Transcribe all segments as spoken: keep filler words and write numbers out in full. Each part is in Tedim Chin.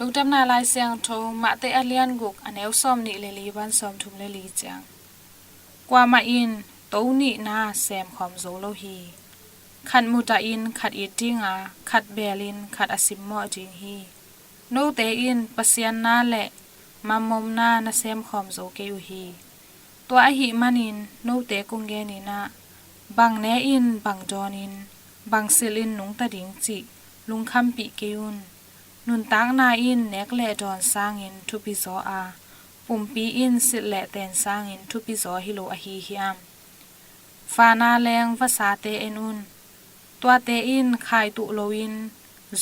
Lungdamna Lai Siangtho, Matthai a lian guk, a neu sawm nih le li pan sawm thum le li ciang. Kuamah in to nihna sem khawm zo lo hi. Khat mutahin khat it dinga, khat belin khat a simmawh ding hi. Note in Pasian na le mammon na na sem khawm zo kei uh hi. Tua ahih manin note kong genin ah, bang ne in, bang dawnin, bang silhin nungta ding cih lungkhampih kei un. Nuntakna in nek le dawn sangin thupi zaw a, pumpi in silh le ten sangin thupi zaw hi lo ahi hiam? Vana leng vasate en un. Tuate in khai tuh loin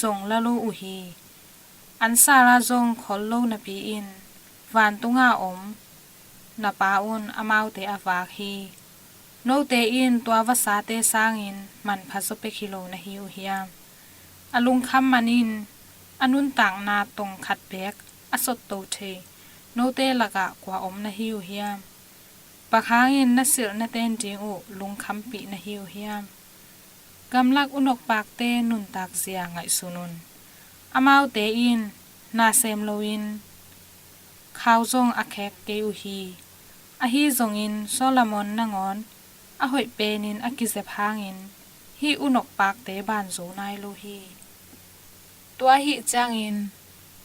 zong la lo uh hi. An sala zong khol lo napi-in, vantunga om na Pa un amaute a vak hi. Note in tua vasate sangin manpha zaw pek hi lo na hi uh hiam? A lungkham manin a nuntakna tong khat beek a sotto thei note lakah kua om na hi uh hiam? Bang hangin na silh na ten ding uh lungkhampih na hi uh hiam? Gamlak unok pakte nuntak zia ngaihsun un. Amaute in na sem loin khau zong a khek kei uh hi. Ahi zongin Solomon nangawn a hoih penin a kizep hangin hih unok pakte ban zo nai lo hi. Tua ahih ciangin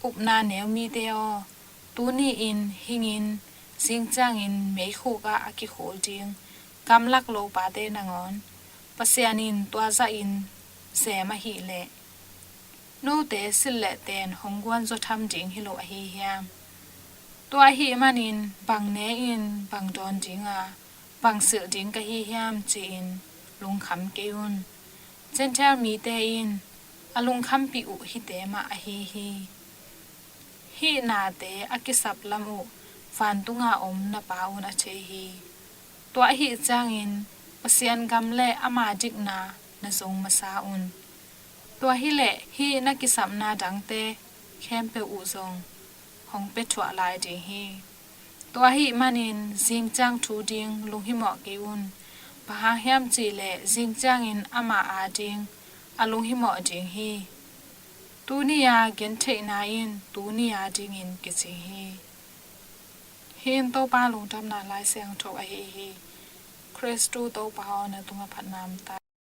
upna neu mite aw, tuni-in hingin zing ciangin meikhuk ah a kikhul ding gamlak lopate nangawn Pasian in tua zahin sem ahih leh, note silh le ten hong guan zaw tham ding hi lo ahi hiam? Tua ahih manin bang ne in, bang dawn dinga, bang silh ding ka hi hiam ci-in lungkham kei un. Gentile mite in a lungkhampih uh hihte mah ahi hi. Hih nate a kisap lam uh vantunga om na Pa un a thei hi. Tua ahih ciangin Pasian gam le ama dikna na zong masa un. Tua hileh hih na kisapna dangte khempeuh uh zong hong pia thuah lai ding hi. Tua ahih manin zing ciang thu ding lunghimawh kei un. Bang hang hiam cihleh zing ciangin ama a ding a lunghimawh ding hi. Tuni-a gentheihna in tuni-a dingin kicing hi. Hih in Topa lungdamna Lai Siangtho ahi hi. Khristu Topa aw, na tungah phatna om ta.